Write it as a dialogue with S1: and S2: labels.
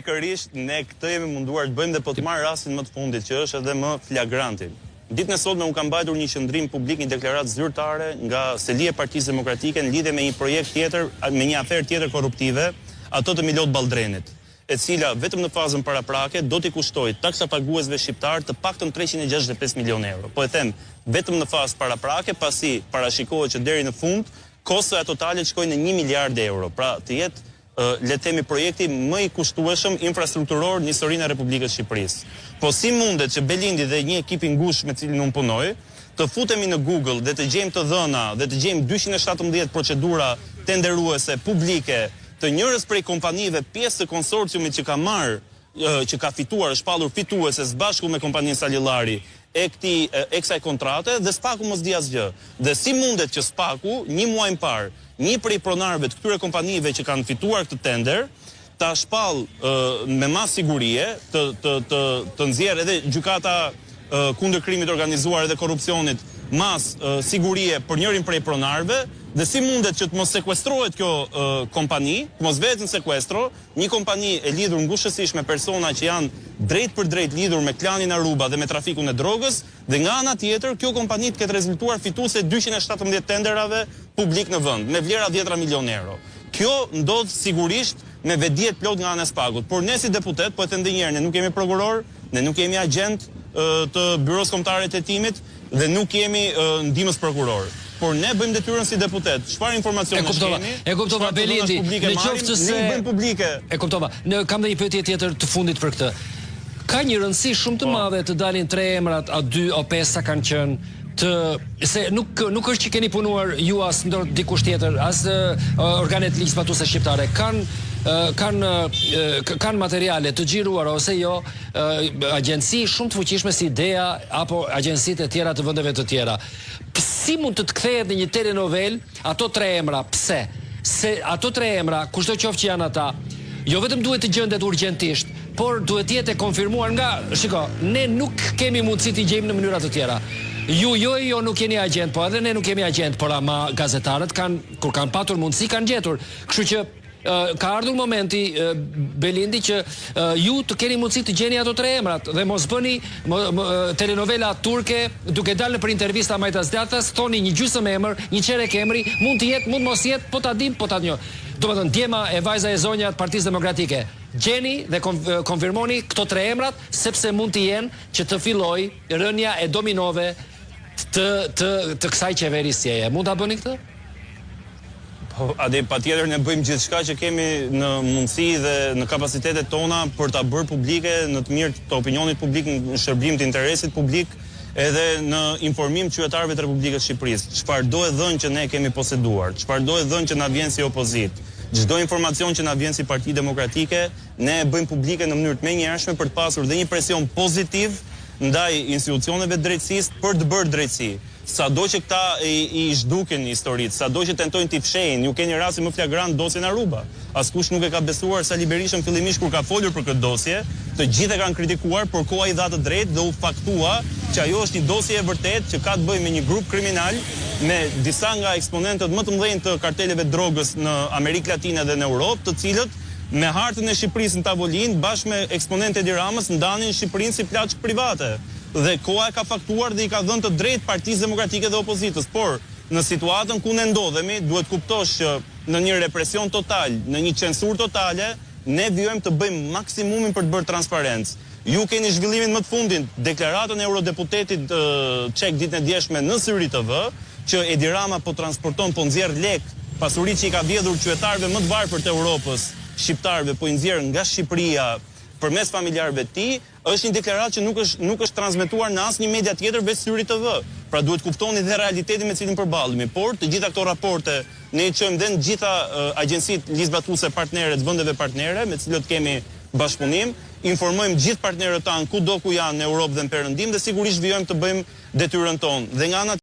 S1: Pikërisht ne këtë jemi munduar të bëjmë dhe po të marr rastin më të fundit që është edhe më flagranti. Ditën e sotme unë kam mbajtur një qëndrim publik, një deklaratë zyrtare nga selia e Partisë Demokratike në lidhje me një projekt tjetër, me një aferë tjetër korruptive, atë të Milot Balldrenit, e cila vetëm në fazën paraprake do t'i kushtojë taksapaguesve shqiptarë të paktën 365 milionë euro. Po e them vetëm në fazë paraprake, pasi parashikohet që deri në fund kostoja totale të shkojë në 1 miliard euro, pra të jetë le të themi projekti më i kushtueshëm infrastrukturor në historinë e Republikës së Shqipërisë. Po si mundet që Belindi dhe një ekip i ngushtë me të cilin unë punoj, të futemi në Google dhe të gjejmë të dhëna dhe të gjejmë 217 procedura tenderuese publike të njërës prej kompanive pjesë të konsorciumit që ka marrë që ka fituar, është shpallur fituese së bashku me kompaninë Salillari e këtij e kësaj kontrate dhe SPAK-u mos di asgjë. Dhe si mundet që SPAK-u një muaj më parë, një prej pronarëve të këtyre kompanive që kanë fituar këtë tender, ta shpall me masë sigurie, të të të të nxjerrë edhe gjykata kundër krimit të organizuar edhe korrupsionit masë sigurie për njërin prej pronarëve dhe si mundet që të mos sekuestrohet kjo kompani, të mos vehet në sekuestro, Një kompani e lidhur ngushtësisht me persona që janë drejtpërdrejt lidhur me klanin Aruba dhe me trafikun e drogës dhe nga ana tjetër kjo kompani të ketë rezultuar fituese e 217 tenderave publik në vend, me vlera dhjetëra milionë euro. Kjo ndodh sigurisht me vetëdije të plotë nga ana e SPAK-ut. Por ne si deputetë, po e them edhe një herë, ne nuk jemi prokurorë, ne nuk jemi agjentë të Byrosë Kombëtare të Hetimit, Dhe nuk jemi ndihmës prokuror. Por ne bëjmë detyrën si deputet. Çfarë informacionesh
S2: kemi? E kuptova, Belindi, në qoftë se
S1: ne i bëjmë publike.
S2: E kuptova. Në kam dhe një pyetje tjetër të fundit për këtë. Ka një rëndësi shumë të po. madhe të dalin tre emrat, a dy o pesë sa kanë qenë të se nuk nuk është që keni punuar ju as ndër dikush tjetër, as organet ligjzbatuese shqiptare kanë kanë kanë materiale të xhiruara ose jo agjenci shumë të fuqishme si DEA apo agjencitë e tjera të vendeve të tjera. Si mund të të kthehet në një telenovelë ato tre emra? Pse? Se ato tre emra, kushdo qoftë që janë ata, jo vetëm duhet të gjendet urgjentisht, por duhet të jetë e konfirmuar nga, shiko, ne nuk kemi mundësi t'i gjejmë në mënyra të tjera. Ju jo e jo nuk jeni agjent, po edhe ne nuk jemi agjent, por ama gazetarët kanë kur kanë patur mundësi kanë gjetur. Kështu që Ka ardhur momenti Belindi që ju të keni mundësi të gjeni ato tre emrat dhe mos bëni telenovela turke duke dalë nëpër intervista majtas djathtas thoni një gjysëm emër, një çerek emri, mund të jetë, mund mos jetë, po ta dim, po ta njoh. Domethënë djema e vajza e zonja të Partisë Demokratike, gjeni dhe konfirmoni këto tre emrat sepse mund të jenë që të fillojë rënia e dominove të të të kësaj qeverisjeje. Mund ta bëni këtë?
S1: Po, Adi, patjetër ne bëjmë gjithçka që kemi në mundësi dhe në kapacitetet tona për ta bërë publike në të mirë të opinionit publik, në shërbim të interesit publik, edhe në informim të qytetarëve të Republikës së Shqipërisë. Çfarëdo e dhënë që ne kemi poseduar, çfarëdo e dhënë që na vjen si opozitë, çdo informacion që na vjen si Parti Demokratike, ne e bëjmë publike në mënyrë të menjëhershme për të pasur dhe një presion pozitiv ndaj institucioneve të drejtësisë për të bërë drejtësi. Sado që këta i, i zhdukin historitë, sado që tentojnë t'i fshehin, ju keni rastin më flagrant dosjen Aruba. Askush nuk e ka besuar Sali Berishën fillimisht kur ka folur për këtë dosje, të gjithë e kanë kritikuar, por koha i dha të drejtë dhe u faktua që ajo është një dosje e vërtetë që ka të bëjë me një grup kriminal, me disa nga eksponentët më të mëdhenj të karteleve të drogës në Amerikë Latine dhe në Europë, të cilët me hartën e Shqipërisë në tavolinë, bashkë me eksponentët e Edi Ramës ndanin Shqipërinë si plaçkë private. Dhe koha e ka faktuar dhe i ka dhënë të drejtë Partisë Demokratike dhe opozitës. Por, në situatën ku ne ndodhemi, duhet të kuptosh që në një represion total, në një censurë totale, ne vijojmë të bëjmë maksimumin për të bërë transparencë. Ju keni zhvillimin më të fundit, deklaratën e eurodeputetit çek ditën e djeshme në Syri TV, që Edi Rama po transporton, po nxjerr lekë, pasuritë që i ka vjedhur qytetarëve më të varfër të Europës, shqiptarëve, po i nxjerr nga Shqipëria përmes familjarëve të tij, Është një deklaratë që nuk është nuk është transmetuar në asnjë media tjetër veç Syri TV. Pra duhet kuptoni dhe realitetin me të cilin përballemi. Por të gjitha këto raporte ne i çojmë dhe në të gjitha agjencitë ligjzbatuese partnere të vendeve partnere me të cilët kemi bashkëpunim, informojmë gjithë partnerët tanë kudo ku janë në Europë dhe në Perëndim dhe sigurisht vijojmë të bëjmë detyrën tonë. Dhe nga ana.